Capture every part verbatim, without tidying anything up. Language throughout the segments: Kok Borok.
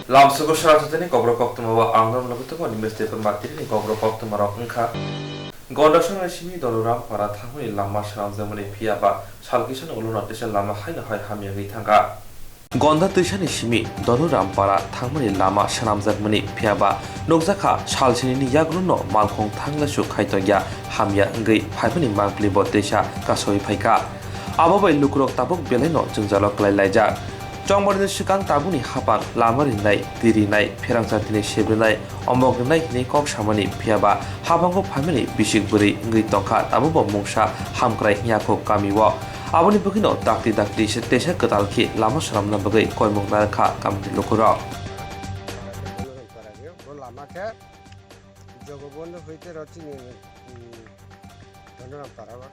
Lamsogo sara jotoni kokrok koktwma o ang norok logi tongo, Nimesh Debbarma tini ni kokrok koktwma rok wngkha. Gonda songni simi Donoram para thangmani lama swnamjakmani phiya ba sal kisa ni ulo no teisa lama haino hai hamya wngwi thangkha. Gonda twisani simi Donoram para thangmani lama swnamjakmani phiya ba nukjakha sal sinini yagrumno malkhung thanglaisu khai tongya hamya wngwi phaimani mangpili bo teisa kasawi phaikha. Abo bai lukurok tabuk belaino jwngjalo kwlai laijak. Chongbarni swkang tabukni hapang lama rinai, twi rinai, pherang chatini sep rinai, omok rinai hinwi kok samani phiya ba habango phaimani bisik bwrwi wngwi tongkha, tabukbo mungsa hamkrai yakhuk kamio. Aboni bagwino dakti dakti se teisa kwtal khe lama swnamna bagwi koimung narwkha kamini lukurok. Bo lama khe Jogobondhu hoite ro chini, um, Dhonoram para o.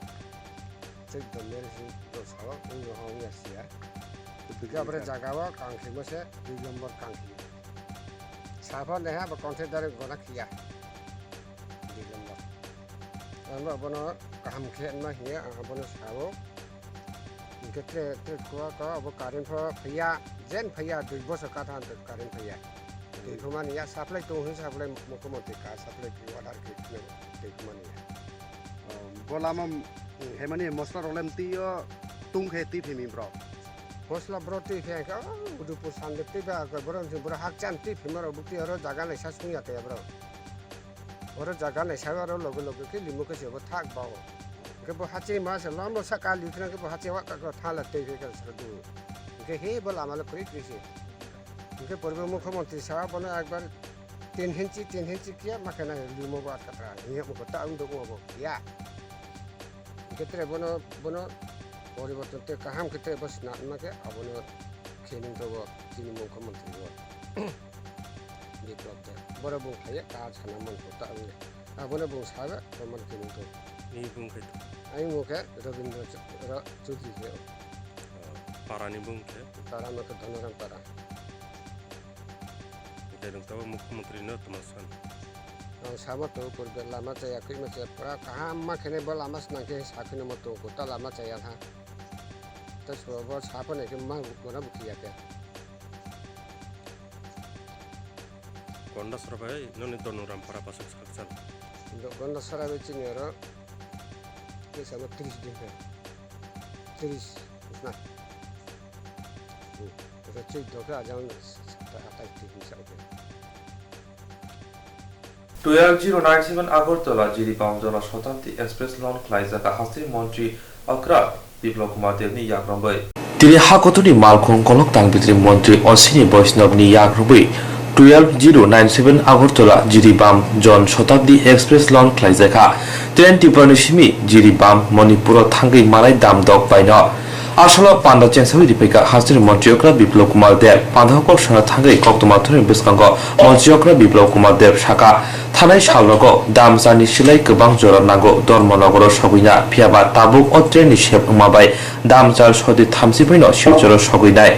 Chwddo mil hi do sao, wngya ho wngya siya. Hwnkhe abore jaga o kangkhimo se dui nombor kangkhimo. Saphar leha bo contractor gona khiya. Dui nombor. Ang bo abono kaham khe wngma hiya, ang abono sao. Hwnkhe tre, tre kua ka abo current pho phiya, jen phiya, dui bosor katha current phiya. Twi phumani ya supply tong hwn supply mukho mantri ka supply phi order khe twi phumani ya. Oh, bo lama, mm, hemani mosla rok lem twi o tung khe twi phimi bro. Mosla bro twi khe ka, oh, udu pu sande twi ba ko bro ni bro hakchan twi phima rok bukti oro jaga lai sa sung ya te bro. Oro jaga lai sa oro logo logo khe limu khe se bo thak ba o. Khe bo hachi ma se lama sa ka li khna khe bo hachi wa ka ko thala twi khe ka sa du. Khe he bo lama lo kri kri se. Hwnkhe poribo mukhyamantri sa bono ekbar tin hinchi, tin hinchi kiya ma khe nai limo bo atkatra, hiya mukho ta ang dok bo ya. Hwnkhe tere bono, bono poriborton te kaham khe tere bo sna ma khe abono khe nung to bo chini mukhyamantri bo. Biplab Deb. Boro bung phaiya ta sana man kho ta ang le. Abono bung sa ba to man khe nung to. Ni bung khe to. Ani mukhe Rabindra Ch-, Ra-, Chaudhary khe. Ah, parani bung khe? Para no khe Dhonoram para. Hwnkhe nwng tabuk mukhyamantri no tma san? Ang samo tongo purbe lama chaya khwi ma chaya pura kaham ma khene bo lama swnang khe sa khwino mo tongo ta lama chaya ha. Ta so bo sa phone khe ma gona bukhi ya khe. Gondasora bai noni Dhonoram para pasuk sakchal. Do-, Gondasora bai chini oro kisa mo tris din khe. Tris, na? Hmm. Oro chuddo khe ajang sa-, sa-, atai twi hinsa khe. Twelve zero nine seven Agartala Jiribam Jan Shatabdi Express launch khlaijak hasteni montri okra Biplab Kumar Debni yakromwi. Tini hakotorni malkhung kolok tang bitri montri Ashwini Vaishnavni yakromwi twelve zero nine seven Agartala Jiribam Jan Shatabdi Express launch khlaijakha. Train Tripurani simi Jiribam Manipuro thangwi malai damdok baino. Asolo panda chengsawi riphaikha hasteni montri okra Biplab Kumar Deb. Panda kok sana thangwi koktwma thani bwskango montri okra Biplab Kumar Deb saka, thanai salrogo damcharni silai kwbang jora nango Dharmanagaro sogwina, phiyaba tabuk o trainni sep wngma bai damchar sodi thamchi baino Silchoro sogwinai.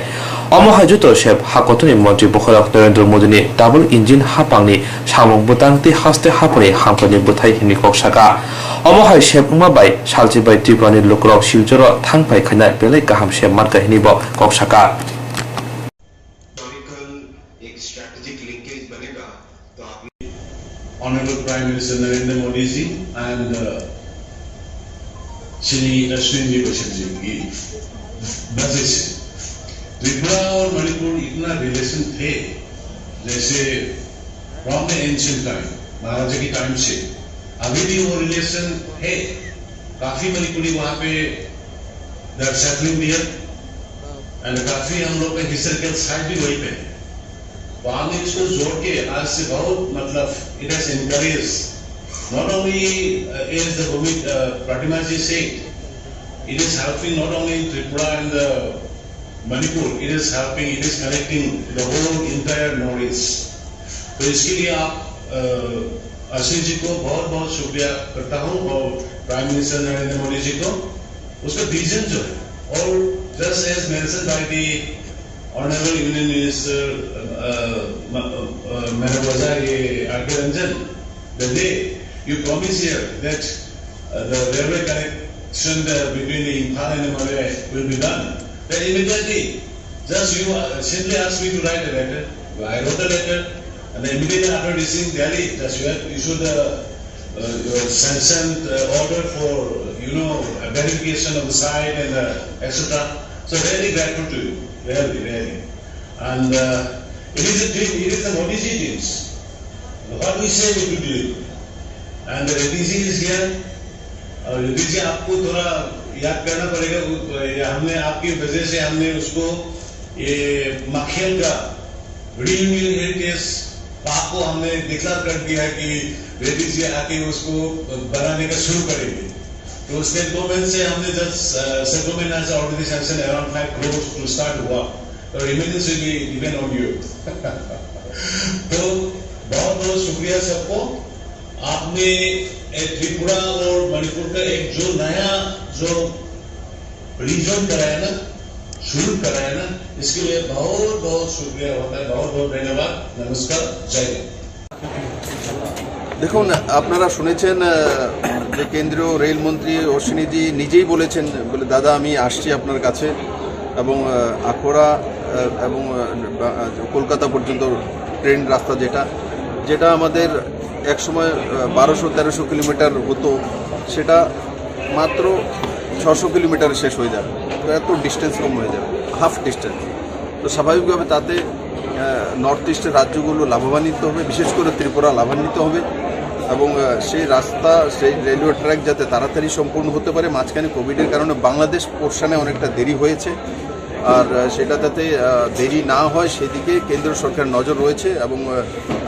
Omo hai joto sep hakotorni montri bokhorok Narendra Modini double engine hapangni samung bwtang tei haste haphani hamkrai ni bwthai hinwi kok saka. Omo hai sep wngma bai salchi bai Tripurani lukurok Silchoro thang phai khaina belai kaham sep mankha hinwi bo kok saka. Historical ek strategic linkage banega, to aap Honorable Prime Minister Narendra Modi ji and, uh, Shri Ashwin ji Vaishnaw ji ki वजह से त्रिपुरा और मणिपुर इतना रिलेशन थे, जैसे from the ancient time, महाराजा की टाइम से अभी भी वो रिलेशन है। काफी मणिपुरी वहाँ पे they are settling there and काफी हम लोग का हिस्टोरिकल साइट भी वहीं पे है। तो हमने इसको जोड़ के आज से बहुत, मतलब, it has encouraged not only, uh, as the Bhumi, uh, Pratima ji said, it is helping not only Tripura and the Manipur, it is helping, it is connecting the whole entire Northeast। तो इसके लिए आप, अ, अश्विन जी को बहुत बहुत शुक्रिया करता हूँ और प्राइम मिनिस्टर नरेंद्र मोदी जी को। उसका विजन जो है, और just as mentioned by the Honorable Union Minister, uh, uh, Madam Raja R K Ranjan, the day you promise here that, uh, the railway connection, uh, between the Imphal and Madurai will be done, then immediately just you, uh, simply ask me to write a letter. I wrote a letter, and immediately after reaching Delhi, just you have issued a, uh, your sanctioned, uh, order for, you know, a verification of the site and, uh, et cetera. So really grateful to you, really, really. And, uh, it is a dream, it is a Modi ji dreams. What we say we will do it. And the Reddy ji is here. और रेड्डी जी, आपको थोड़ा याद करना पड़ेगा, वो, ये हमने आपकी वजह से हमने उसको, ये माखन का reunion heritage park को हमने डिक्लेयर कर दिया है कि रेड्डी जी आके उसको बनाने का शुरू करेंगे। तो स्टेट गवर्नमेंट से हमने जब, uh, state government has already sanctioned around five crores to start work, तो remainings will be given on you. तो बहुत बहुत शुक्रिया सबको। आपने, ए, त्रिपुरा और मणिपुर का एक जो नया जो रीजन कराया ना, शुरू कराया ना, इसके लिए बहुत बहुत शुक्रिया होता है। बहुत बहुत धन्यवाद। नमस्कार। जय हिंद। দেখুন, আপনারা শুনেছেন, আহ, যে কেন্দ্রীয় রেলমন্ত্রী অশ্বিনীজি নিজেই বলেছেন, বলে, "দাদা, আমি আসছি আপনার কাছে," এবং, আহ, আখাউড়া, আহ, এবং, আহ, বা-, আহ, কলকাতা পর্যন্ত ট্রেন রাস্তা, যেটা যেটা আমাদের এক সময়, আহ, বারোশো তেরোশো কিলোমিটার হতো, সেটা মাত্র ছশো কিলোমিটারে শেষ হয়ে যাবে। তো এত ডিস্টেন্স কম হয়ে যাবে, হাফ ডিস্টেন্স। তো স্বাভাবিকভাবে তাতে নর্থ ইস্টের রাজ্যগুলো লাভবান্বিত হবে, বিশেষ করে ত্রিপুরা লাভান্বিত হবে। এবং আহ, সেই রাস্তা, সেই রেলওয়ে ট্র্যাক যাতে তাড়াতাড়ি সম্পূর্ণ হতে পারে। মাঝখানে কোভিডের কারণে বাংলাদেশ পোর্শনে অনেকটা দেরি হয়েছে। আর আহ, সেটা যাতে আহ, দেরি না হয়, সেদিকে কেন্দ্র সরকার নজর রয়েছে। এবং আহ,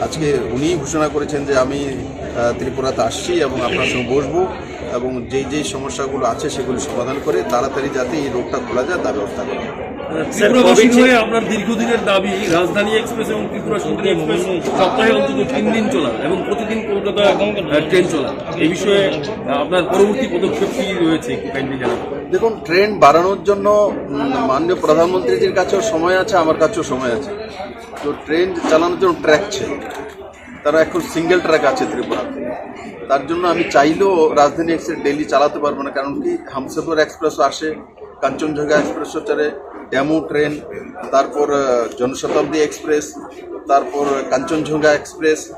আজকে উনিই ঘোষণা করেছেন যে আমি আহ, ত্রিপুরাতে আসছি এবং আপনার সঙ্গে বসবো এবং যেই যেই সমস্যাগুলো আছে সেগুলি সমাধান করে তাড়াতাড়ি যাতে এই রোডটা খোলা যায়, তার ব্যবস্থা করা হবে। ত্রিপুরাবাসীর হয়ে আপনার দীর্ঘদিনের দাবি রাজধানী এক্সপ্রেস এবং ত্রিপুরা সুন্দরী এক্সপ্রেস সপ্তাহে অন্তত তিন দিন চলা এবং প্রতিদিন কলকাতা আহ, ট্রেন চলা। এই বিষয়ে আহ, আপনার পরবর্তী পদক্ষেপ কি রয়েছে, একটু কাইন্ডলি জানাবেন। দেখুন, ট্রেন বাড়ানোর জন্য উম, মাননীয় প্রধানমন্ত্রীজির কাছেও সময় আছে, আমার কাছেও সময় আছে। তো ট্রেন চালানোর জন্য ট্র্যাক ছিল, তারা এখন সিঙ্গেল ট্র্যাক আছে ত্রিপুরাতে। তার জন্য আমি চাইলেও রাজধানী এক্সপ্রেস ডেইলি চালাতে পারবো না, কারণ কি, হামসফর এক্সপ্রেসও আসে, কাঞ্চনজঙ্ঘা এক্সপ্রেসও চলে, ডেমো ট্রেন, তারপর আহ, জনশতাব্দী এক্সপ্রেস, তারপর কাঞ্চনজঙ্ঘা এক্সপ্রেস,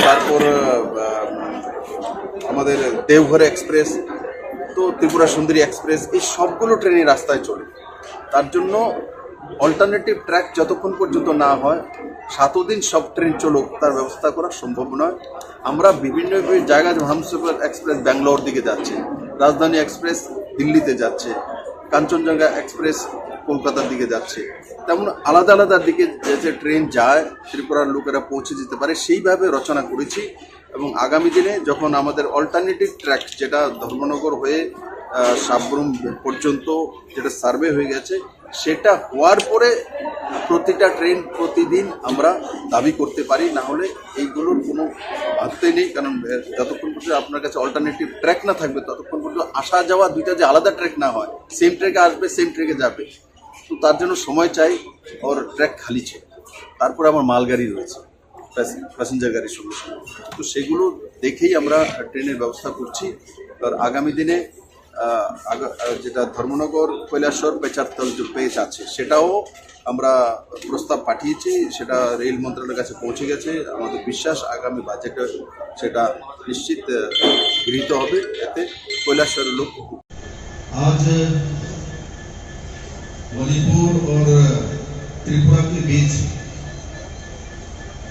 তারপর আহ, আমাদের দেওঘর এক্সপ্রেস, তো ত্রিপুরা সুন্দরী এক্সপ্রেস, এই সবগুলো ট্রেনই রাস্তায় চলে। তার জন্য অল্টারনেটিভ ট্র্যাক যতক্ষণ পর্যন্ত না হয়, সাতও দিন সব ট্রেন চলুক, তার ব্যবস্থা করা সম্ভব নয়। আমরা বিভিন্ন বিভিন্ন জায়গা, যেমন হামসফর এক্সপ্রেস ব্যাঙ্গালোর দিকে যাচ্ছে, রাজধানী এক্সপ্রেস দিল্লিতে যাচ্ছে, কাঞ্চনজঙ্ঘা এক্সপ্রেস কলকাতার দিকে যাচ্ছে, তেমন আলাদা আলাদা দিকে যে যে ট্রেন যায়, ত্রিপুরার লোকেরা পৌঁছে যেতে পারে, সেইভাবে রচনা করেছি। এবং আগামী দিনে যখন আমাদের অল্টারনেটিভ ট্র্যাক, যেটা ধর্মনগর হয়ে আহ, সাব্রুম পর্যন্ত যেটা সার্ভে হয়ে গেছে, সেটা হওয়ার পরে প্রতিটা ট্রেন প্রতিদিন আমরা দাবি করতে পারি, না হলে এইগুলোর কোনো ভাবতেই নেই। কারণ আহ, যতক্ষণ পর্যন্ত আপনার কাছে অল্টারনেটিভ ট্র্যাক না থাকবে, ততক্ষণ পর্যন্ত আসা যাওয়া দুইটা যে আলাদা ট্র্যাক না হয়, সেম ট্র্যাকে আসবে, সেম ট্র্যাকে যাবে। তো তার জন্য সময় চাই। ওর ট্র্যাক খালি ছিল, তারপরে আমার মালগাড়ি রয়েছে, প্যাস- প্যাসেঞ্জার গাড়ির সঙ্গে সঙ্গে। তো সেগুলো দেখেই আমরা ট্রেনের ব্যবস্থা করছি। আর আগামী দিনে আহ, আগা- আহ, যেটা ধর্মনগর কৈলাসহর পেচারতল যে পেজ আছে, সেটাও আমরা প্রস্তাব পাঠিয়েছি, সেটা রেল মন্ত্রণালয়ের কাছে পৌঁছে গেছে। আমাদের বিশ্বাস, আগামী বাজেটে সেটা নিশ্চিত আহ, গৃহীত হবে, এতে কৈলাসহরের লোক উপকৃত। आज मणिपुर और त्रिपुरा के बीच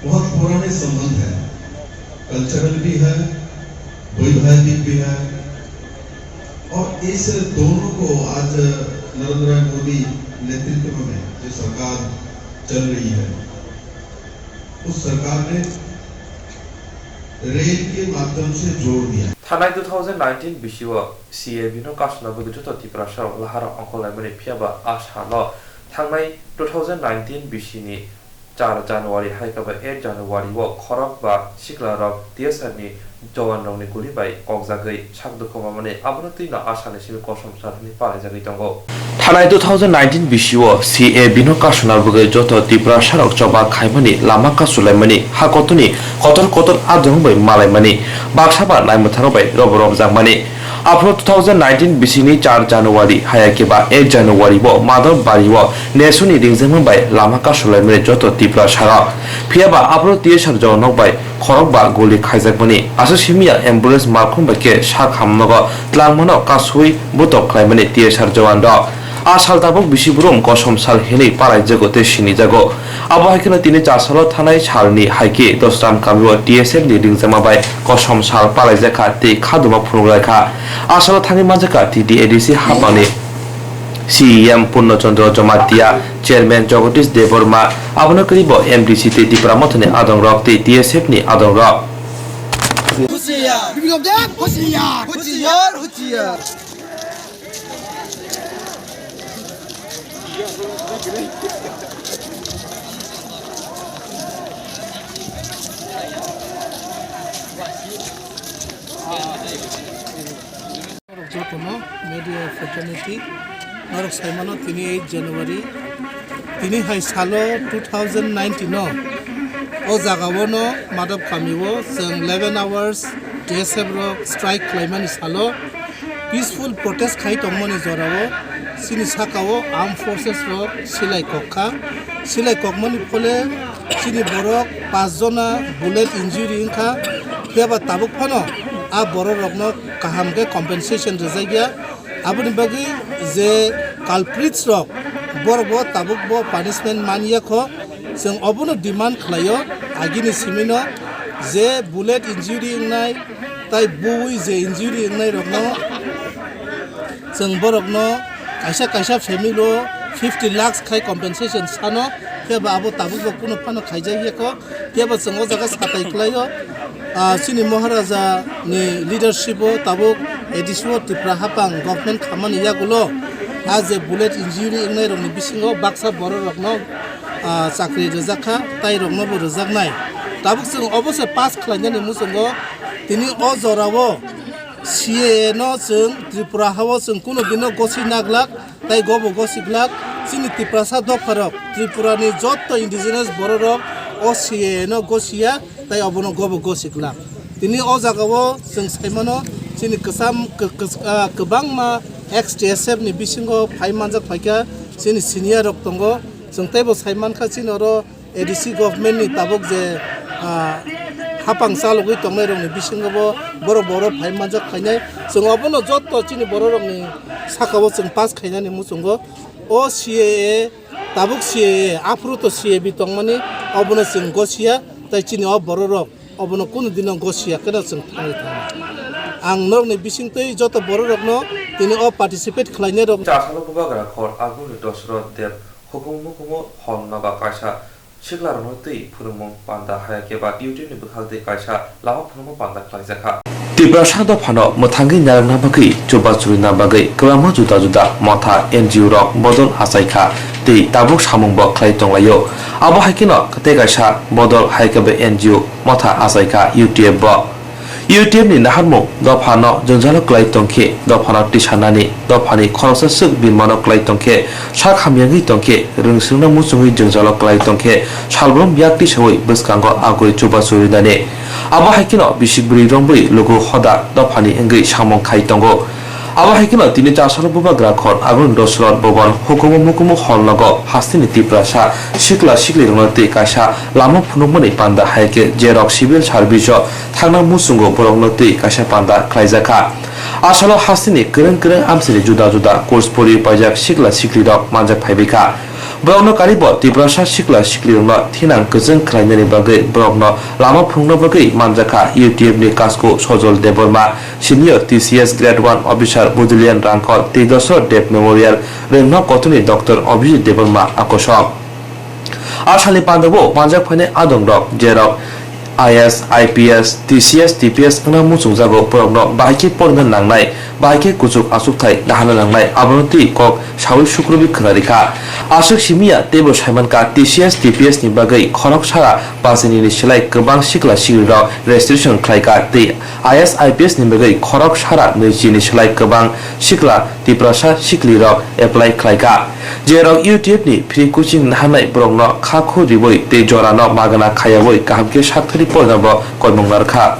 बहुत पुराने संबंध है, कल्चरल भी है, वैवाहिक भी है। और इस दोनों को आज नरेंद्र मोदी नेतृत्व में जो सरकार चल रही है, उस सरकार ने रेल के माध्यम से जोड़ दिया। Thanai two thousand nineteen bisio C A B no kasuna bagwi joto Tiprasa rok lahar ongkhorlaimani, phiyaba a salo thangnai two thousand nineteen bisini char January hai khe ba eight January o khorok ba sikla rok T S R ni jowan rokni guli bai kokjagwi sak dukhu mamani, abono twino a salni simi kosom salni palaijagwi tongo. Thanai two thousand nineteen bisio C A B no kasuna bagwi joto Tiprasa rok choba khaimani, lama kasulaimani, ha kotorni kotor kotor adrong bai malaimani, baksa ba naimwtharo bai robo romjakmani. Aphuru two thousand nineteen bisini char January, haya khe ba ek January bo Madhab Bari o Nesu ni ringjakma bai lama kasulaimani joto Tiprasa rok. Phiya ba aphuru T S R jawan rok bai khorok ba guli khaijakmani, aswk simi ya ambulance malkhung bai khe sak hamnogo tlangmano kasui butok khlaimani T S R jawan rok. A sal tabuk bisi burum kosom sal hinwi palaijago tei sinijago. Abo hai kheno tini chasalo thanai salni hai khe Dosram kamio T S F ni ringjakma bai kosom sal palaijakha tei khaduma phunukjakha. A salo thangwi manjakha T T A D C haphangni C E M Purno Chandra Jamatia, Chairman Jagadish Debbarma, abono kwrwi bo M D C tei Tipra Mothani adongrok tei T S F ni adongrok. Husiar! Husiar! Husiar! Husiar! Jotono media fraternity, norok saimano tini eight January, tini hai salo two thousand nineteen no o jaga o no Madhab kami o chwng eleven hours T S F rok strike khlaimani salo peaceful protest khai tongmani jorao chini saka o armed forces rok silai kok kha. Silai kokmani phole chini borok paanch jona bullet injury wngkha. Phiya ba tabuk phano a borok rokno kaham khe compensation rwjakya. Aboni bagwi je culprits rok, borok bo tabuk bo punishment man ya kho. Chwng obono demand khlaio, agini simino je bullet injury wngnai, tai buwi je injury wngnai rokno chwng borokno kaisa kaisa family o fifty lakhs khai compensation sano, phiya ba abo tabuk bo kunu phano khaijak ya kho. Phiya ba chwng o jaga satai khlaio, ah, chini Maharaja ni leadership o tabuk A D C o Tripura haphang government khamani yagulo a je bullet injury wngnai rokni bisingo baksa borok rokno, ah, chakri rwjak kha, tai rokno bo rwjaknai. Tabuk chwng obo se pass khlainani muchungo tini o jorao C A A no chwng Tripura hao chwng kunu dino gosi naglak. Tai gobo gosi glak, chini Tiprasa dopharok, Tripurani jotto indigenous bororok o C A A no gosiya, tai obono gobo gosi glak. Tini o jagao chwng saimano, chini kwcham, kw-, kw-, ah, kwbangma ex T S F ni bisingo phai manjak phaikha, chini senior rok tongo. Chwng teibo saimankha, chini oro A D C government ni tabuk je, ah, hapang chalogwi tongnai rokni bisingo bo borok borok phai manjak phainai. Chwng obono jotto chini borok rokni saka o chwng pass khainani muchungo. O C A A, tabuk C A A, aphuru to C A B tongmani, obono chwng gosiya, tai chini o borok rok obono kunu dino gosiya kheno chwng thangwi thango. Ang norokni bisingtwi joto borok rokno tini o participate khlainai rok. Chasalo bubagra khor Aguni Dosrot Deb hukumu mukumu hol nogo kaisa siklarokno twi phwrwngmung panda haya khe ba YouTube ni bwkhak tei kaisa lama phwrwngmung panda khlaijakha. Tiprasa dophano mwthangwi narwkna bagwi, chubachu rwna bagwi kwbangma juda juda motha, N G O rok bodol achaikha tei tabuk samungbo khlai tonglaio. Abo hai kheno tei kaisa bodol hai khe ba N G O motha achaikha U T F bo. U T F ni naharmung dophano jwngjalo klai tongkhe, dophano tisanani, dophani khoroksa swk birmano klai tongkhe, sak hamyangwi tongkhe, rwngswngno muchungwi jwngjalo klai tongkhe, salbrum yak tisawi bwskango agwi chubachu rinani. Abo hai kheno bisik bwrwi romwi lugu hoda dophani wngwi samung khai tongo. Abo hai kheno tini chasalo bubagra khor Agun Dosrot Bobon hukumu mukumu hol nogo hasteni Tiprasa sikla siklirokno twi kaisa lama phunukmani panda hai khe jerok civil service o thangna muchungo borokno twi kaisa panda khlaijakha. Asalo hasteni kwrwng kwrwng amchaini juda juda course pori paijak sikla siklirok manjak phaibaikha. Borokno karibo Tiprasa sikla siklirokno thinang kwchwng khlainani bagwi borokno lama phunukna bagwi manjakha U T F ni kasku Sojol Debbarma, Senior T C S Grade one Officer Budilian Rangkot tei Dosrot Deb Memorial Rwngtham Kothoni Doctor Abhijit Debbarma akosong. A salni pandao manjak phainai adongrok, jerok I A S, I P S, T C S, T P S wngna muchungjago, borokno bahai khe porina nangnai, bahai khe kuchuk achukthai naharna nangnai, abono twi kok saui sukrubwi khwnarikha. Aswk simi ya teibo saimankha, T C S, T P S ni bagwi khorok sara pasinini slai kwbang sikla sikrirok registration khlaikha tei I A S, I P S ni bagwi khorok sara nwichini slai kwbang sikla Tiprasa siklirok apply khlaikha. Jerok U T F ni free coaching naharnai borokno kha khu riwi tei jorano magwna khayawi kaham khe sakthari porinabo koimung narwkha.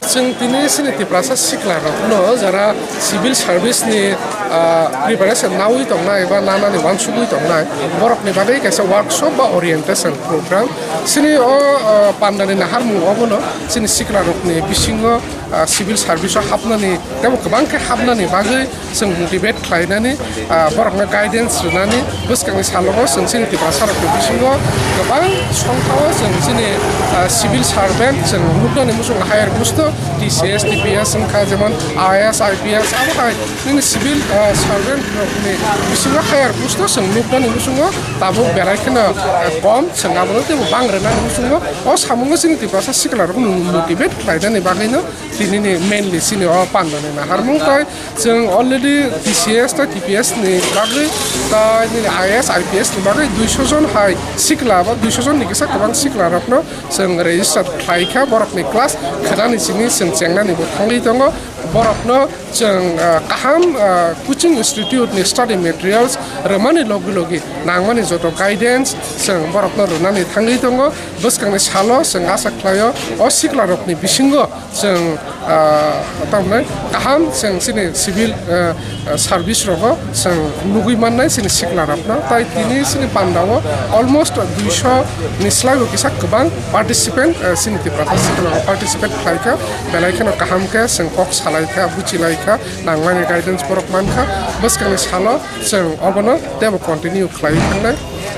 Chwng tini chini Tiprasa sikla rokno jara civil service ni, ah, preparation naui tongnai ba nanani uansugui tongnai, borokni bagwi kaisa workshop ba orientation program. Chini o, ah, pandani naharmung obono chini sikla rokni bisingo, ah, civil service o hapnani tei bo kwbang khe hapnani bagwi chwng motivate khlainani, ah, borokno guidance rwnani bwskangni salogo chwng chini Tiprasa rokni bisingo kwbang songthao chwng chini, ah, civil servant chwng nuknani muchungo higher post o T C S, T P S wngkha, jemon I A S, I P S, abo hai nini civil, ah, servant rokni bisingo higher post o chwng nuknani muchungo tabuk belai kheno, ah, kom chwng abono teibo bang rwnani muchungo o samungo chini Tiprasa sikla rokno motivate khlainani bagwino tinini mainly chini o pandani naharmung tai chwng already T C S tei T P S ni bagwi tai nini I A S, I P S ni bagwi duiso jon hai sikla ba duiso jon ni kisa kwbang sikla rokno chwng register khlai kha, borokni class khwnani simi chwng chengnani bo thangwi tongo. Borokno chwng, ah, kaham, ah, coaching institute ni study materials rwmani logi logi nangmani joto guidance chwng borokno rwnani thangwi tongo. Bwskangni salo chwng asa khlaio o sikla rokni bisingo chwng, ah, tamni kaham chwng chini civil, ah, ah, service rogo chwng nugui mannai chini sikla rokno. Tai tini chini pandao almost duiso ni slai bo kisa kwbang participant, ah, chini Tiprasa sikla rok participate khlai kha, belai kheno kaham khe chwng kok salai kha, buchilai kha, nangmani guidance borok man kha. Bwskangni salo chwng obono teibo continue khlai thangnai.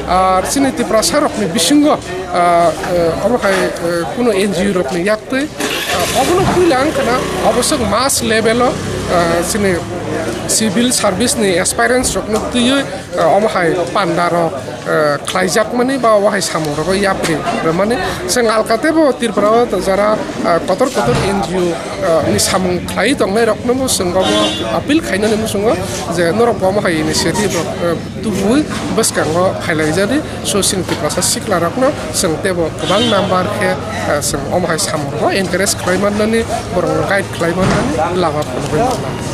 Ar chini Tiprasa rokni bisingo, ah, eh, omo hai, eh, kuno N G O rokni yaktwi, ah, obono puila wngkha na obo swk mass level o, ah, chini civil service ni aspirants rokno twiwi, ah, omo hai panda rok, ah, khlaijakmani ba obo hai samung rogo yapri rwmani. Chwng alka teibo Tripura o jara, ah, kotor kotor N G O, ah, ni samung khlai tongnai rokno bo chwng obo appeal khainani muchungo je norok bo omo hai initiative rok, ah, tubui bwskango phailaijadi, so chini Tiprasa sikla rokno chwng teibo kwbang number khe, ah, chwng omo hai samungo encourage khlai mannani, borokno guide khlai mannani lama phunugwi mano.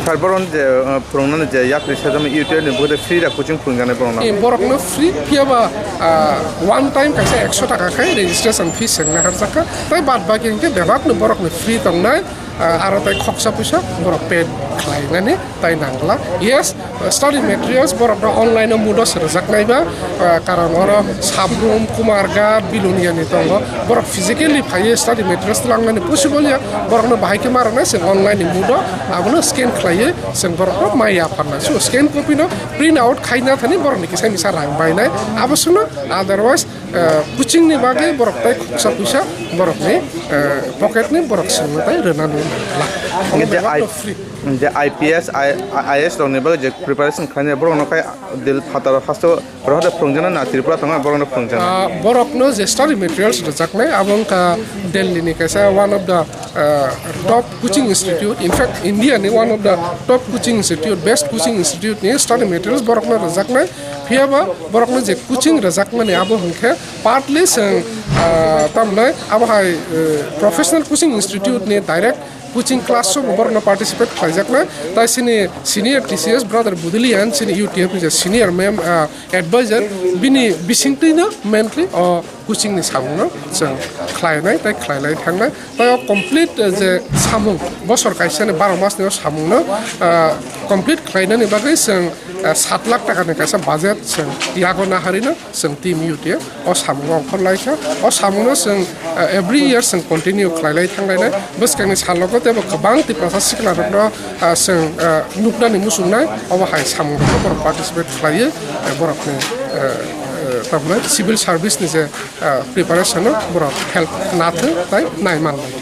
Sir, boron je, ah, phwrwngnani je yapri sajagwi U T I ni bukhuk free da coaching phwrwngjaknai borokno? Eh, borokno free, phiyaba, ah, one time kaisa ekso taka khai registration fees sengna harjakha, tei bad baki hinkhe bebakno borokno free tongnai. Ah, aro tei khoksa puisa borok paid khlainani tai nangla. Yes, study materials borokno online o mood o swrwjaknai ba, ah, karon oro Sabrum, Kumarghat, Biloniani tongo. Borok physically phaiwi study materials twlangnani possible ya. Borokno bahai khe ma rwnai chwng online ni mood o abono scan khlaiwi chwng borokno mai ya pharnai. So scan copy no print out khaina thani borokni kisa misa rang bainai. Abo swngno otherwise, ah, coaching ni bagwi borok tai khoksa puisa borokni, ah, pocket ni borok swngno tai rwnani nangla. Hingke je Borok I-, free. Je I P S, I-, I A S rokni bagwi je preparation khlainai borokno khai del phataro hasto rohade phwrwngjaknai na Tripura tongo borokno phwrwngjaknai? Ah, borokno je study materials rwjaknai abo wngkha Delhi ni kaisa one of the, ah, top coaching institute, in fact India ni one of the top coaching institute, best coaching institute ni study materials borokno rwjaknai. Phiyaba borokno je coaching rwjakmani abo hwnkhe partly chwng, ah, tamni abo hai, eh, professional coaching institute ni direct coaching class o bo borokno participate khlaijaknai. Tai chini senior T C S brother Budilian, chini U T F ni je senior mem-, ah, advisor, bini bisingtwino mainly o coaching ni samungno chwng khlainai tei khlailai thangnai. Tai o complete, eh, je samung bosor kaisani baro masni o samungno, ah, complete khlainani bagwi chwng, ah, sat lakh taka ni kaisa budget chwng yago naharino chwng team U T F o samungo ongkhor lai kha. O samungno chwng, ah, every year chwng continue khlailai thanglainai. Bwskangni salogo teibo kwbang Tiprasa sikla rokno, ah, chwng, ah, nuknani muchungnai obo hai samungrokno borok participate khlaiwi, ah, borokni, ah, ah, tamni civil service ni je ah, preparation o borok help nathwng tai naiman lai.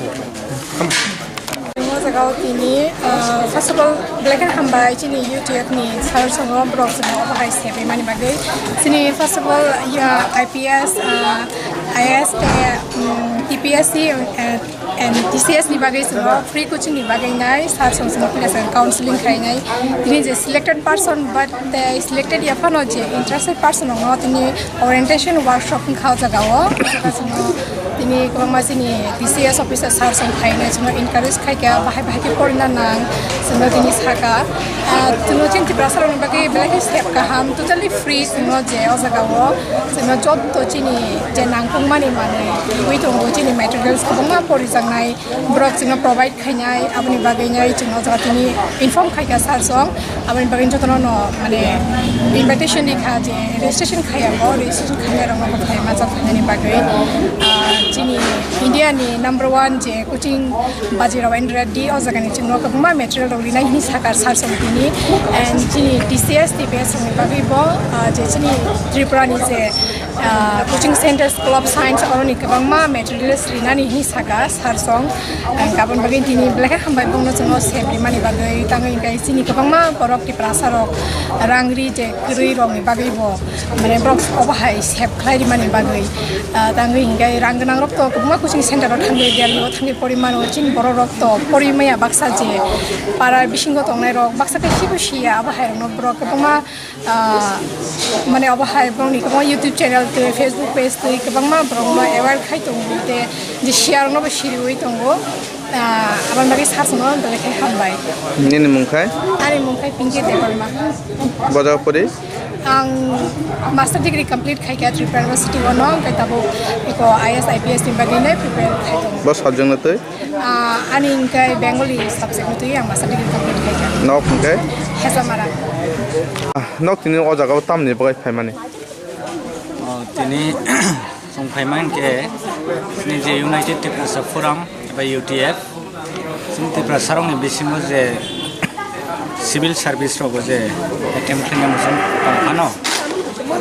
O jaga o tini, ah, first of all, belai kheno hambai chini U T F ni sir songo borok chwngno obo hai sebwi mani bagwi. Chini first of all, ya, I P S, ah, I A S tei, um, T P S C, ah, and T C S ni bagwi chwngno free coaching ni bagwi nai sir song song counseling khainai. Tini je selected person but tei selected ya phano je interested person rokno tini orientation workshop wngkha o jaga o. O jaga chwngno Tini kwbangma chini T C S officer sir song phainai chwngno encourage khaikha, bahai bahai khe porina nang, chwngno tini sakha. Ah, chwngno chini Tiprasa rokni bagwi belai khe sep kaham, totally free chwngno je o jaga o chwngno jotto chini je nangkukmani manwi twiwi tongo, chini materials kwbangma porijaknai borok chwngno provide khainai, aboni bagwi nai chwng o jaga tini inform khaikha sir song, aboni bagwi jotono no mane invitation rikha je registration khaiya bo, registration khainai rokno bo khlai majak khainani bagwi. Ah, chini India ni number one je coaching Bajirao and Reddy o jaga ni chwngno kwbangma material rok rinai hini sakha sir song tini, and chini T C S, T P S rokni bagwi bo, ah, je chini Tripura ni je ah, coaching centers, club science, oroni kwbangma materials rinani hini saka sir song. Ang kabon bagwi tini belai khe hambai bongno chwngno sep rimani bagwi, tangwi hwnkhe chini kwbangma borok Tiprasa rok rang ri je kwrwi rokni bagwi bo, mane borok obo hai sep khlai rimani bagwi. Ah, tangwi hwnkhe rang gwnang rok to kwbangma coaching center o thangwi Delhi o thangwi pori mano, chini borok rok to pori maya baksa je para bisingo tongnai rok baksa khe sibo siya, abo hai rokno borok kwbangma Ah, mane obo hai borokni kwbangma YouTube channel tei Facebook page tei kwbangma borokno aware khai tongo tei je share no bo siriwi tongo. Ah, aboni bagwi sir songno belai khe hambai. Nini mung khai? Ani mung khai Pinky Debbarma. Bodo pori? Ang master degree complete khaikha Tripura University o no, hwnkhe tabuk eko I A S, I P S ni bagwi no prepare khai tongo. Bo subject no twi? Ah, ani hwnkhe Bengali subject ni twi ang master degree complete khaikha. Nok hwnkhe? Hezamara. Ah, nok tini o jaga o tamni bagwi phaimani? Oh, tini chwng phaima hwnkhe chini je United Tiprasa Forum eba U T F, chini Tiprasa rokni bisingo je civil service rogo je attempt khlaina muchung tongphano,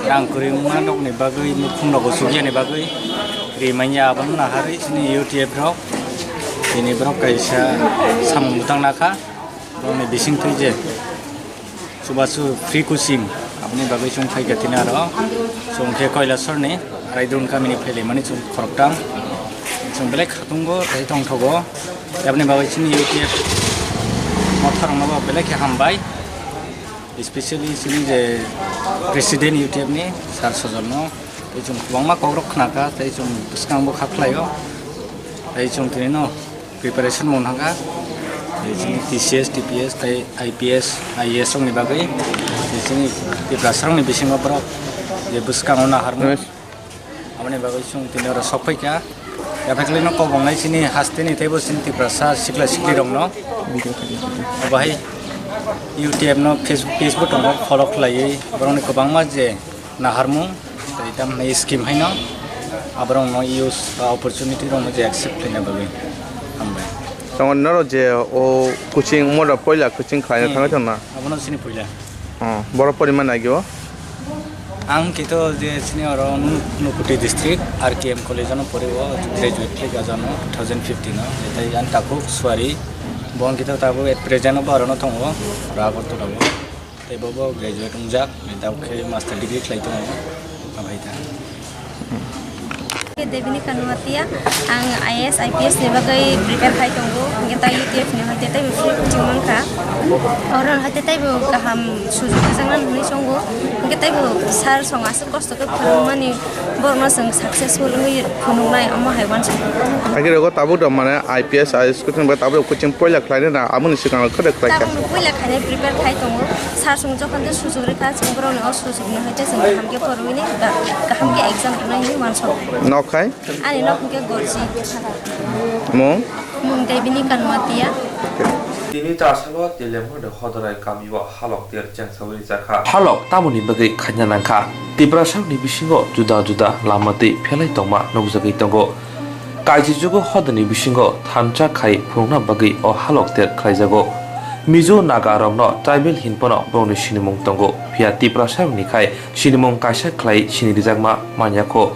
rang kwrwi wngma rokni bagwi, nukhung rogo chukya ni bagwi, rimanya abono naharwi chini U T F rok. Tini borok kaisa samung bwtang nakha, borokni bisingtwi je chubachu free coaching aboni bagwi chwng phaikha tini aro. Chwng khe Kailasor ni Raidun kamini phailaimani chwng khoroktham. Chwng belai khatungo tei tongthogo. Aboni bagwi chini U T F motharokno bo belai khe hambai, especially chini je president U T F ni sir Sojol no. Tei chwng kwbangma kokrok khnakha, tei chwng bwskango kha khlaio. Tei chwng tini no preparation mung thangkha. Tei chini T C S, T P S, tei I P S, I A S rokni bagwi. Tei chini Tiprasa rokni bisingo borok je bwskango naharmung. Yes. Aboni bagwi chwng tini oro sok phaikha. Yaphaikhlai no kok wngnai chini hasteni teibo chini Tiprasa sikla sikli rokno. Obo hai U T F no Facebook page bo tongo, follow khlaiwi borokni kwbangma je naharmung, tei tamni scheme haino aborokno use, opportunity rokno je accept khlaina bagwi hambai. Tongo norok je o coaching, mora poila coaching khlaina Hmm. thangwi tongna? Abono chini poila. Oh, borok porimani agi o? Ang kito je chini oro Unu-, Unakoti district R K M college ano pori o, graduate khlai ka jano two thousand fifteen o, tei ang takhuk suari, bo ang kito tabuk at present o bo aro no tongo, oro Agartala o. Tei bo bo graduate wngjak, tei tabuk khe master degree khlai tongo, abai ta. Khe Debini Kanuatia, ang I A S, I P S ni bagwi prepare khai tongo, hwnkhe ta U T F ni hoite teibo free coaching mankha. Oro hoite teibo kaham sujok rijak nani hwnwi chongo, hwnkhe teibo sir song aswk kosto khe phwrwngmani, borokno chwng successful wngwi phunuknai, omo hai uansukha. Agirego tabuk rok mane I P S, I A S coaching ba tabuk rok coaching poila khlainai na, aboni swkang rok khe khlai kha. Tabukno poila khainai prepare khai tongo. Sir chwng jokhon je sujuk rikha, chwng borokni o sujukni hai je chwng kaham khe phorwini ba kaham khe exam rwnai hinwi uansukha. Nok hai? Ani nok hwnkhe Gorji. Mung? Mung Debini Kanuatia. Tini chasalo Telemurni Hodarai kamio halok ter chengsawi rijakha. Halok tamoni bagwi khaina nangkha? Tiprasarokni bisingo juda juda lama twi phelai tongma nukjagwi tongo. Kaisijugo hodani bisingo thansa khai phunukna bagwi o halok ter khlaijago. Mizo Naga rokno tribal hinphano borokni sinimung tongo, phiya Tiprasarokni khai sinimung kaisa khlai sinirijakma manyakho.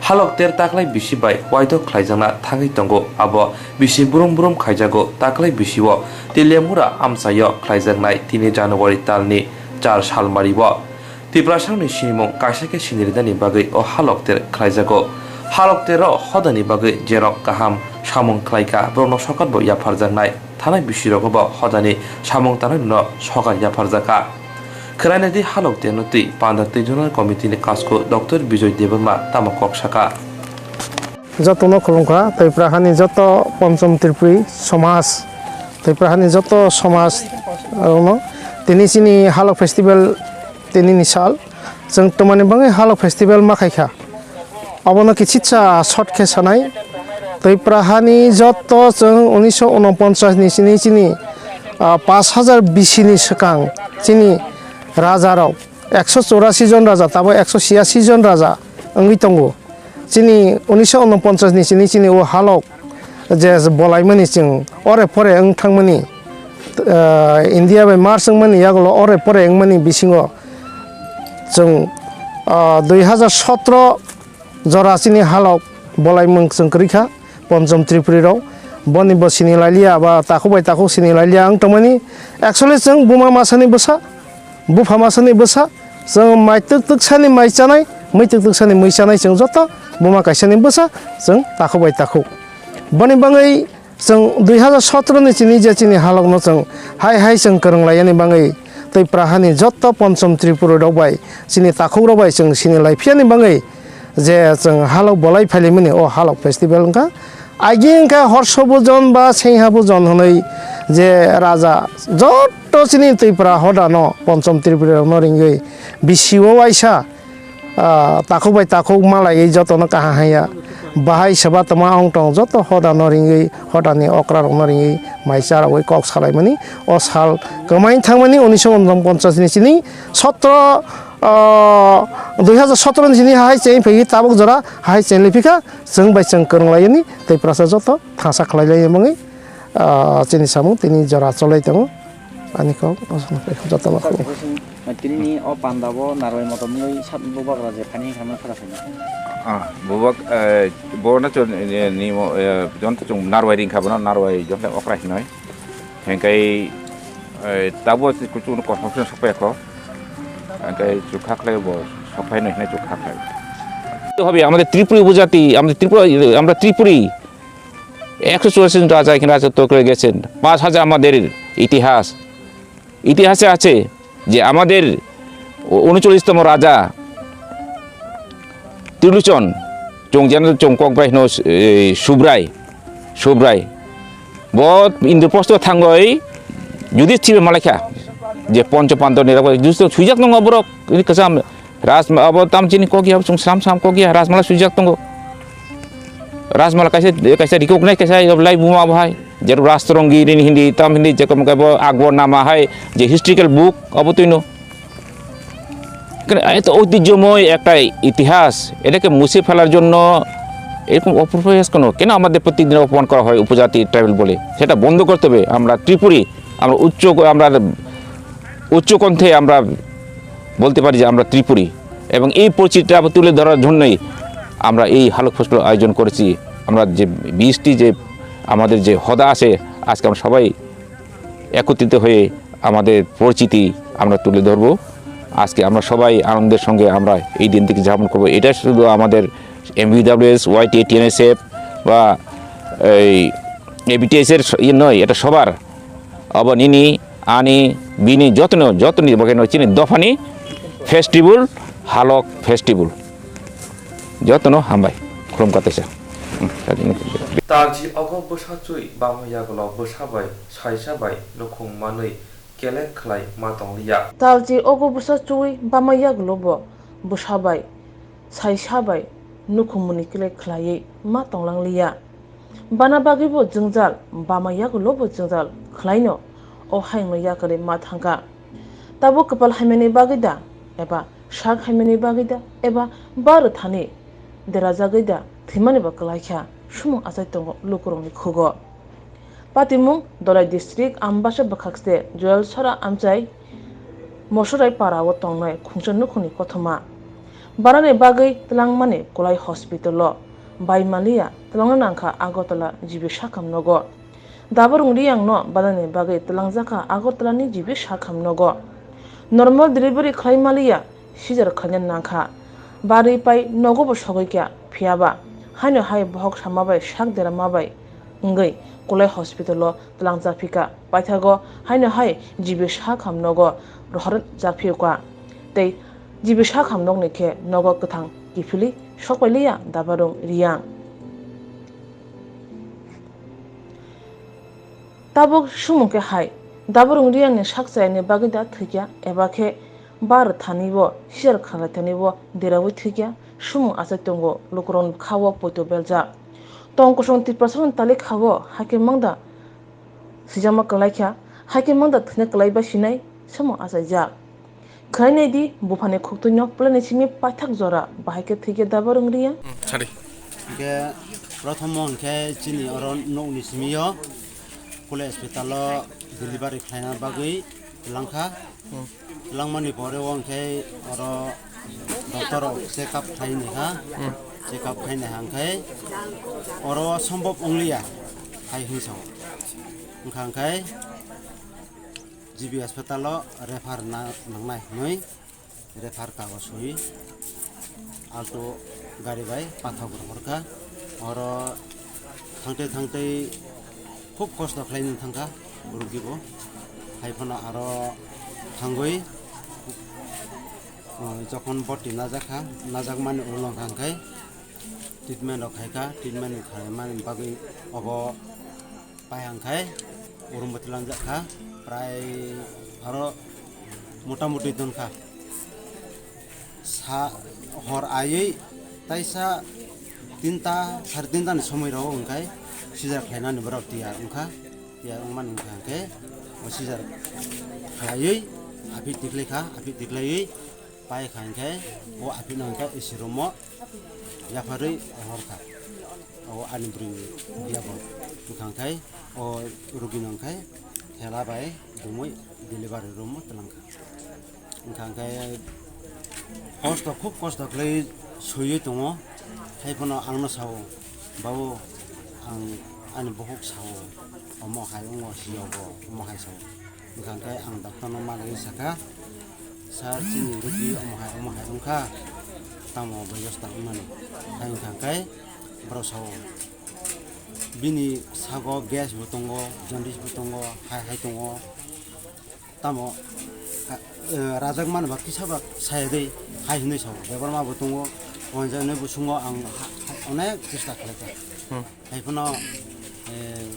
Halok ter taklai bisi bai waithok khlaijakna thangwi tongo, abo bisi brum brum khaijago. Taklai bisio Telemura amchaio khlaijaknai tini January talni char salmario. Tiprasarokni sinimung kaisa khe sinirinani bagwi o halok ter khlaijago. Halok tero hodani bagwi jerok kaham samung khlaikha, borokno sokat bo yapharjaknai, thanai bisirogo bo hodani samung tangnai rokno sokat yapharjakha. Khwlainadi halok terno twi panda twi Zonal Committee ni kasko Doctor Bijoy Debbarma tamo kok sakha. Jotono khulumkha, Twipra hani joto Ponchom Tripuri somaj, Twipra hani joto somaj rokno tini chini Halok festival tini ni sal, chwng twmani bagwi Halok festival ma khaikha. Obono kichitsa short khe sanai, Twipra hani joto chwng unisho unoponchas ni sini chini, ah, pash hajar bisi ni swkang chini raja rok, ekso chorasi jon raja, tabo ekso chiyasi jon raja wngwi tongo. Chini unisho unoponchas ni sini chini o Halok je bolaimani chwng ore pore wng thangmani, ah, India bai merge wngmani yagulo ore pore wngmani bisingo chwng, ah, dui hajar sotro jora chini Halok bolaimung chwng kwrwi kha Ponchom Tripuri rok. Boni bo sini lailiya ba takhuk bai takhuk sini lailiya wng tongmani. Actually chwng buma masani bwsa, bupha masani bwsa, chwng mai twk twk sani mai chanai, mui twk twk sani mui chanai, chwng joto buma kaisani bwsa, chwng takhuk bai takhuk. Boni bagwi chwng dui hajar sotro ni chini je chini Halokno chwng hai hai chwng kwrwng laiyani bagwi Twipra hani joto Ponchom Tripuri rok bai chini takhuk rok bai chwng sini lai phiyani bagwi je chwng Halok bolai phailaimani o Halok festival wngkha. Agi wngkha horso bujon ba sengha bujon hwnwi je raja joto chini Twipra hodano Ponchom Tripuri rokno ringwi bisi o waisa, ah, takhuk bai takhuk malaiwi jotono kaham haiya. Bahai seba tongma ong tong joto hodano ringwi, hodani okra rokno ringwi mai charogwi kok salaimani o sal kwmai thangmani unisho unoponchas ni sini sotro, ah, dui hajar sotro ni sini hai cheng phaiwi tabuk jora hai cheng liphikha. Chwng bai chwng kwrwng laiyani tei prasa joto thangsa khlai lai mangwi, ah, chini samung tini jora cholai tongo. Ani kok jotono. Tini o panda bo narwai motom wngwi sat bubagra je phani khamna khara phani. Ah, bubak, eh, bo na chon, eh, ni mo, eh, jon to chung narwai ring kha bono narwai jon okra hinoi. Hengkai, eh, tabo kuchung no kosong sokpaya ko. Hengkai chukha khlai bo sokphai no hinai chukha khlai. হবে আমাদের ত্রিপুরী উপজাতি, আমাদের ত্রিপুরা, আমরা ত্রিপুরী। একশো চুরাশি জন রাজা এখানে রাজত্ব করে গেছেন। পাঁচ হাজার আমাদের ইতিহাস। ইতিহাসে আছে যে আমাদের উ-, ঊনচল্লিশতম রাজা Trilochan, chwng jeno chwng kok bai hino, eh, Subrai, Subrai. Bo Indraprostho thangwi Yudhishthir malaikha je Poncho Pandava ni rok Yudhishthir swijak tongo borok, ini kwcham Rajma-, abo tam chini kok ya, chwng sram sram kok ya, Rajmala swijak tongo. Rajmala kaisa, kaisa recognize kaisa lai buma bo hai. Jeru Rajtoronggi rini hindi, tam hindi, jekom kebo Akbar nama hai, je historical book, abo tuino. Kan eto ঐতিহ্যময় একটা ইতিহাস, এটাকে মুছে ফেলার জন্য এরকম অপপ্রয়াস কেন? কেন আমাদের প্রত্যেকদিন অপমান করা হয় উপজাতি, ট্রাইবাল বলে? সেটা বন্ধ করতে হবে। আমরা ত্রিপুরী, আমরা উচ্চ, আমরা উচ্চ কণ্ঠে আমরা বলতে পারি যে আমরা ত্রিপুরী। এবং এই পরিচিতিটা আবার তুলে ধরার জন্যই আমরা এই হালক ফেস্টিভ্যাল আয়োজন করেছি। আমরা যে বিশটি যে আমাদের যে হদা আছে, আজকে আমরা সবাই একত্রিত হয়ে আমাদের পরিচিতি আমরা তুলে ধরবো। আজকে আমরা সবাই আনন্দের সঙ্গে আমরা এই দিনটিকে যাপন করবো। এটা শুধু আমাদের এমভিডাব্লিউএস, ওয়াইটিএ, টিএনএসএফ বা এই এবিটিএস এর স-, ইয়ে নয়, এটা সবার। Abo nini, ani, bini, jotono, jotoni bagwi no chini dophani festival, Halok festival. Jotono hambai. Khulumkha teisa. Hmm, tadi ini. Talchi ogo bwsa chui bama yagulo bwsa bai saisa bai nukhung manwi kelek khlai ma tongliya. Talchi ogo bwsa chui bama yagulo bo bwsa bai saisa bai nukhungmani kelek khlaiwi ma tonglangliya. Bana bagwi bo jwngjal, bama yagulo bo jwngjal khlaino o hayungno yakarwi ma thangkha. Tabuk kwpal hamyani bagwi da, eba sak hamyani bagwi da, eba ba rwthani derajagwi da thwimani bo kwlaikha, sumung achai tongo lukurokni khugo. Patimung Dolai district Ambasa bwkhakste Joel Sora amchai Mosorai para o tongnai khungsa nukhungni kothoma. Barani bagwi twlangmani Kolai hospital o bai maliya twlangna nangkha Agartala G B sakham nogo. Dabarung Riyang no barani bagwi twlangjakha Agartala ni G B sakham nogo. Normal delivery khlai maliya seizure khlaina nangkha. Barwi pai nogo bo sogwi kha, phiyaba haino hai bohok sama bai sak dera ma bai wngwi Kolai hospital o twlangjaphikha. Paithago haino hai G B sakham nogo rohor japhiyokha. Tei G B sakham nokni khe nogo kwthang kiphilwi sokpailiya Dabarung Riyang. Tabuk sumung khe hai, Dabarung Riyangni sak chayani bagwi da thwikya, eba khe bar thani bo siyar khalai thani bo deraui thwikya, sumung achai tongo lukurokni bwkha-o poito beljak. Tong kosong Tiprasani talik ha-o hakhe mangda sijakma kwlaikha, hakhe mangda thwina kwlaiba sinai sumung achaijak. Khwlai nai di, buphani khuktwino plane simi paithak jora bahai khe thwikhe Dabarung Riyang. Hmm, sari. Hingkhe prothomo hingkhe chini oro nokni simi o Kule hospital o delivery khlaina bagwi langkha. Hmm. Langmani pore o hingkhe oro doctor rok check up khlaini ha. Hmm. Check up khlaini ha hingkhe oro sombhob wngliya hai hwnwi sao. Wngkha hingkhe G B hospital o refer na nangnai hwnwi refer kagoj soi Alto gari bai pathak rohorkha. Oro thangtwi thangtwi khub kosto khlainwi thangkha rugi bo. Hai phano aro thangwi, uh, jokhon boti najakha, najakmani ulo hwnkha hwnkhe treatment rok khaikha, treatment khaimani bagwi obo Pai hangkhai urumbo tilangjak kha, prai aro motamuti don kha. Sa hor aiwi taisa tinta, sare tinta ni somoi rok hwnkhe sijar khlainani borok tiyar wngkha. Tiyar wngmani wngkha hwnkhe o sijar khlaiwi aphi tiklai kha, aphi tiklaiwi pai kha hwnkhe o aphi no hwnkhe isi room o yapharwi rohor kha. O ani bwrwi biya bo wngkha hwnkhe o rugi no hwnkhe thela bai dumui delivery room o twlang kha. Wngkha hwnkhe kosto, khub kosto khlai swiwi tongo. Hai phano ang no sao, "Babu, ang ani bokhok sao, omo hai wngo, siyogo, omo hai sao." Wngkha hwnkhe ang doctor no malaiwi sakha, "Sir, chini rugi omo hai, omo hai wngkha, tamo bebosta wngmani?" Hai wngkha hwnkhe borok sao, "Bini sago gas bo tongo, jaundice bo tongo, hai hai tongo, tamo, eh, rajak mani ba kisa ba saya de," hai hwnwi sao. Debbarma bo tongo, o hwnjani bo sungo ang ha-, ha-, onek chesta khlaikha. Hmm. Hai phano, eh,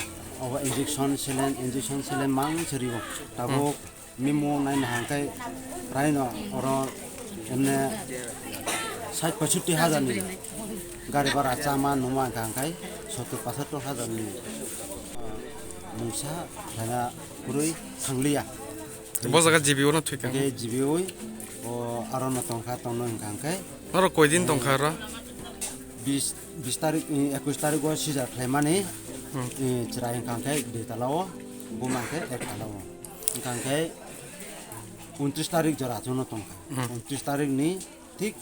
obo injection saline, injection saline mang sarigo. Tabuk Hmm. mimo naina hangkai raino oro emne sait poisotti hajar ni gari bhara chama numa hangkai sottur pochattor hajar ni, ah, mungsa khlaina kwrwi thangliya. Bo jaga G B O no thwikha. Hingke G B O o aro no tongkha, tongno hingkha hingke. Norok koi din tongkha aro? Bis, bis tarik, eh, ekwis tarik o sijar khlaimani, Hmm. eh, chwrai hingkha hingke dui tala o, buma hingke ek tala o. Hingkha hingke untris tarik jora chwngno tongkha. Hmm. Untris tarik ni Thik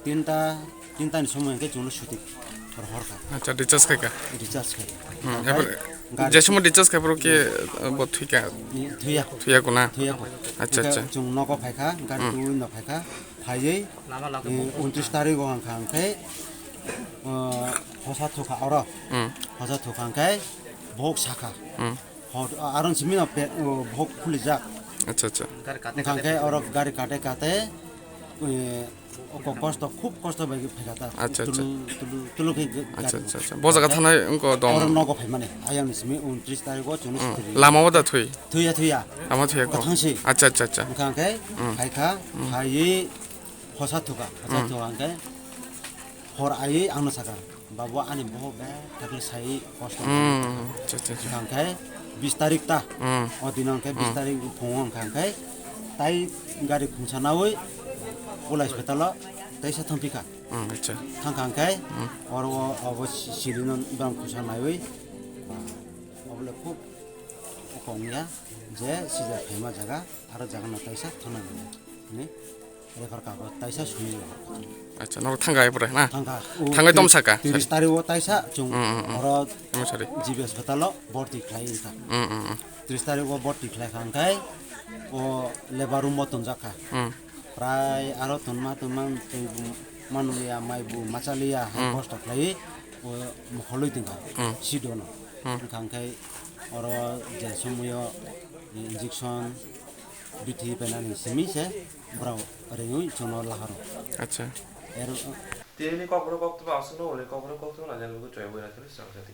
tinta, tinta ni somoi hwnkhe chwngno suti rohor kha. Acha, discharge khai kha. Discharge khai. Hmm, Omohai ebar gari je somoi discharge khai phuru khe, uh, bo thwi kha? Thwiya. Thwiya kho na? Thwiya kho. Acha, Hwnkhe acha. Chwng nogo phai kha, gari Hmm. twi no phai kha. Phaiwi, eh, untris tarik o hwnkha hwnkhe, uh, hosa thukha oro. Hmm. Hosa thukha hwnkhe bohok sakha. Hmm. Hor, a-, aron simi no pe, o, bohok khulijak. Acha, acha. Wngkha hwnkhe oro gari kate kate, eh, oko kosto, khub kosto bai khe phaikha ta. Acha, acha. Tulu, tulu, tulu khe ga-, Acha, gari acha, acha. Bo jaga thanai wngkha dong. Oro nogo phaimani. Ayang ni simi untris tarikh o chwngno Hmm. sitiri. Lama o da thwi? Thwiya, thwiya. Lama thwiya kho? Thangsi. Acha, acha, acha. Wngkha hwnkhe Hmm. phaikha, Hmm. phaiwi hosa thukha. Hosa Hmm. thukha hwnkhe hor aiwi angno sakha. Babu ani bohok bethak khe sai kosto. Hmm, acha, acha, acha. Wngkha hwnkhe bis tarik ta. Hmm. O dino hwnkhe bis Hmm. tarik phungo wngkha hwnkhe tai gari khungsa naui Kula hospital o taisa thangphi kha. Hmm, acha. Thangkha hwnkhe Hmm. oro o, obo si-, siri no bang khungsa naiwi, ah, obo le khub oko wngya je sijak phaima jaga, aro jaga no taisa thangna nangya. Hwnwi refer kagoj taisa swi rw. Acha, norok thangkha hai pore na? Thangkha. O Thangwi twi-, tom saka? Tiris tarik o taisa chwng Hmm, hmm, hmm. oro Omo sari. G B hospital o borti khlai wngkha. Hmm, hmm, hmm. Tiris tarik o borti khlai kha hwnkhe o labour room o tonjak kha. Hmm. Prai aro tonma tonma twi bu manliya, mai bu machaliya, hai Hmm. kosto khlaiwi o mokholwi tongkha. Hmm. Sidono. Hmm. Wngkha hwnkhe oro je somoyo injection, bithi penani simi se borok ringwi chwngno lahoro. Acha. Er- Tini kokborok koktwma aswkno hwnwi kokborok koktwma nangya nukgo chwng bwrwi thani swrang jati.